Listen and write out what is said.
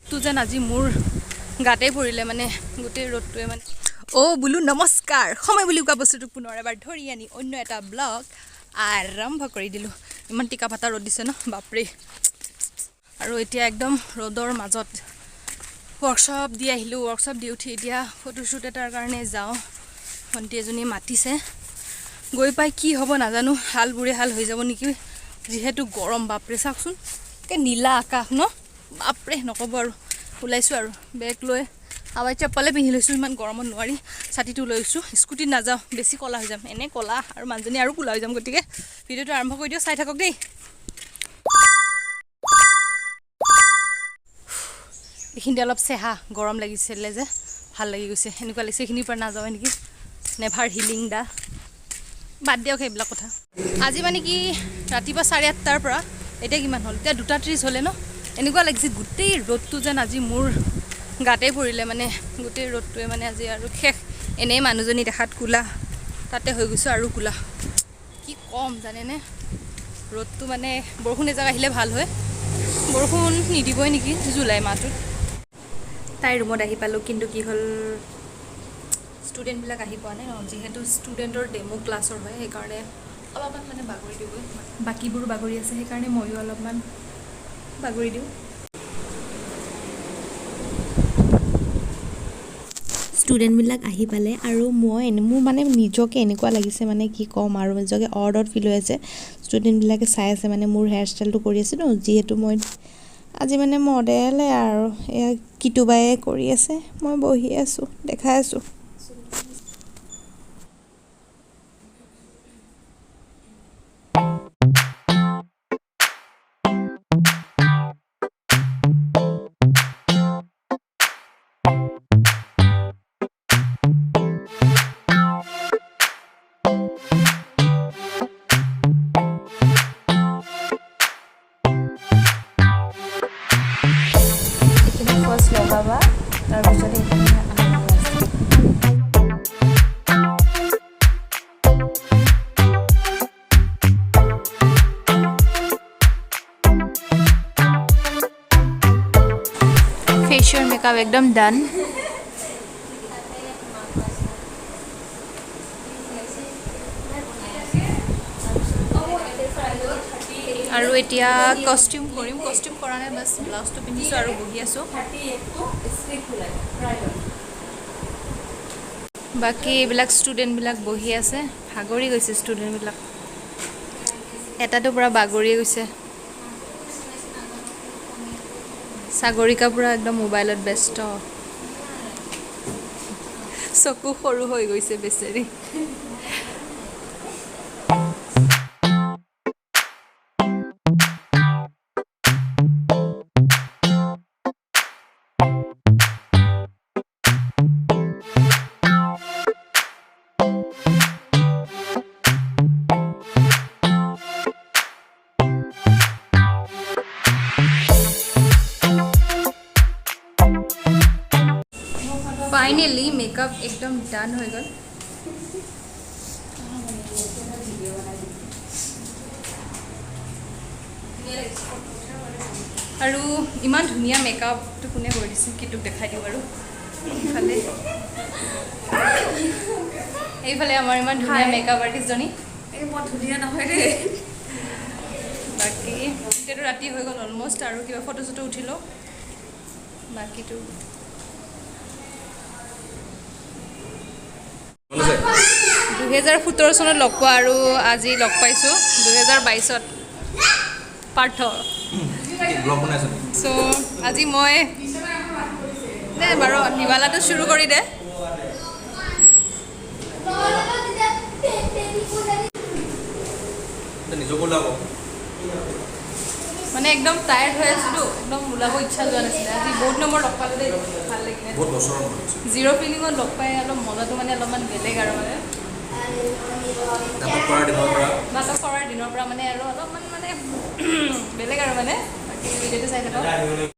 ৰ'দটো যেন আজি মোৰ গাতেই পৰিলে, মানে গোটেই ৰ'দটোৱে মানে। অ' বোলো নমস্কাৰ, সময় বুলি কোৱা বস্তুটোক পুনৰ এবাৰ ধৰি আনি অন্য এটা ব্লগ আৰম্ভ কৰি দিলোঁ। ইমান টিকা ফটা ৰ'দ দিছে ন, বাপৰে। আৰু এতিয়া একদম ৰ'দৰ মাজত ৱৰ্কশ্বপ দি আহিলোঁ। ৱৰ্কশ্বপ দি উঠি এতিয়া ফটোশ্বুট এটাৰ কাৰণে যাওঁ। ভণ্টি এজনীয়ে মাতিছে, গৈ পাই কি হ'ব নাজানো, হাল বুঢ়ে হাল হৈ যাব নেকি, যিহেতু গৰম। বাপৰে চাওকচোন, একে নীলা আকাশ ন, বাপৰে নক'ব আৰু। ওলাইছোঁ আৰু বেগ লৈ, হাৱাই চপ্পলে পিন্ধি লৈছোঁ, ইমান গৰমত নোৱাৰি। ছাতিটো লৈছোঁ, স্কুটিত নাযাওঁ, বেছি ক'লা হৈ যাম। এনেই ক'লা আৰু মানুহজনী আৰু ক'লা হৈ যাম। গতিকে ভিডিঅ'টো আৰম্ভ কৰি দিওঁ, চাই থাকক দেই। এইখিনিতে অলপ চেহা গৰম লাগিছিলে যে, ভাল লাগি গৈছে। এনেকুৱা লাগিছে এইখিনিৰ পৰা নাযাওঁ নেকি, নেভাৰ হিলিং দা। বাদ দিয়ক সেইবিলাক কথা। আজি মানে কি, ৰাতিপুৱা 8:30ৰ পৰা এতিয়া কিমান হ'ল, এতিয়া 2:30 হ'লে ন। এনেকুৱা লাগিছে গোটেই ৰ'দটো যেন আজি মোৰ গাতেই পৰিলে, মানে গোটেই ৰ'দটোৱে মানে আজি আৰু শেষ। এনেই মানুহজনী দেখাত ক'লা, তাতে হৈ গৈছোঁ আৰু ক'লা। কি ক'ম জানেনে, ৰ'দটো মানে বৰষুণ এজাক আহিলে ভাল হয়, বৰষুণ নিদিবই নেকি জুলাই মাহটোত। তাইৰ ৰুমত আহি পালোঁ, কিন্তু কি হ'ল, ষ্টুডেণ্টবিলাক আহি পোৱা নাই ন, যিহেতু ষ্টুডেণ্টৰ ডেমো ক্লাছৰ হয়, সেইকাৰণে অলপমান মানে বাগৰি দিওঁগৈ। বাকীবোৰো বাগৰি আছে, সেইকাৰণে ময়ো অলপমান বাগৰি দিওঁ। ষ্টুডেণ্টবিলাক আহি পালে আৰু মই মোৰ মানে নিজকে এনেকুৱা লাগিছে, মানে কি ক'ম আৰু, নিজকে অৰ্ডাৰত ফিল হৈ আছে। ষ্টুডেণ্টবিলাকে চাই আছে, মানে মোৰ হেয়াৰ ষ্টাইলটো কৰি আছোঁ ন, যিহেতু মই আজি মানে মডেলে আৰু এয়া কিটোবায়ে কৰি আছে, মই বহি আছোঁ দেখাই আছোঁ। এইখিনি ফাৰ্ষ্ট লগাবা, তাৰপিছত এইখিনি আহিব আছে। ফেচিয়েল মেকআপ একদম ডান। আৰু এতিয়া কষ্টিউম কৰিম। কষ্টিউম কৰা নাই, বাছ ব্লাউজটো পিন্ধিছোঁ আৰু বহি আছোঁ। বাকী এইবিলাক ষ্টুডেণ্টবিলাক বহি আছে, ভাগৰি গৈছে ষ্টুডেণ্টবিলাক। এটাতো পূৰা বাগৰিয়ে গৈছে। সাগৰিকা পূৰা একদম মোবাইলত ব্যস্ত, চকু সৰু হৈ গৈছে বেচেৰি। ফাইনেলি মেকআপ একদম ডান হৈ গ'ল। আৰু ইমান ধুনীয়া মেকআপটো কোনে কৰি দিছে কিটোক দেখাই দিওঁ বাৰু। এইফালে এইফালে আমাৰ ইমান ধুনীয়া মেকআপ আৰ্টিষ্টজনী। এই মই ধুনীয়া নহয় দেই। বাকী এতিয়াতো ৰাতি হৈ গ'ল অলমষ্ট, আৰু কিবা ফটো চটো উঠি লওঁ। বাকীটো 2017 চনত লগ পোৱা আৰু আজি লগ পাইছোঁ 2022ত পাৰ্থ। চ' আজি মই দে বাৰু নিৱালাটো চুৰু কৰি দে। মানে একদম টায়াৰ্ড হৈ আছিলোঁ, একদম ওলাব ইচ্ছা যোৱা নাছিলে। আজি বহুত নম্বৰ লগ পালোঁ দেই, ভাল লাগিলে। জিৰ' ফিলিঙত লগ পাই অলপ মজাটো মানে অলপমান বেলেগ আৰু মানে নাটক কৰাৰ দিনৰ পৰা মানে আৰু অলপমান মানে বেলেগ আৰু মানে। বাকী ভিডিঅ'টো চাই থাকক।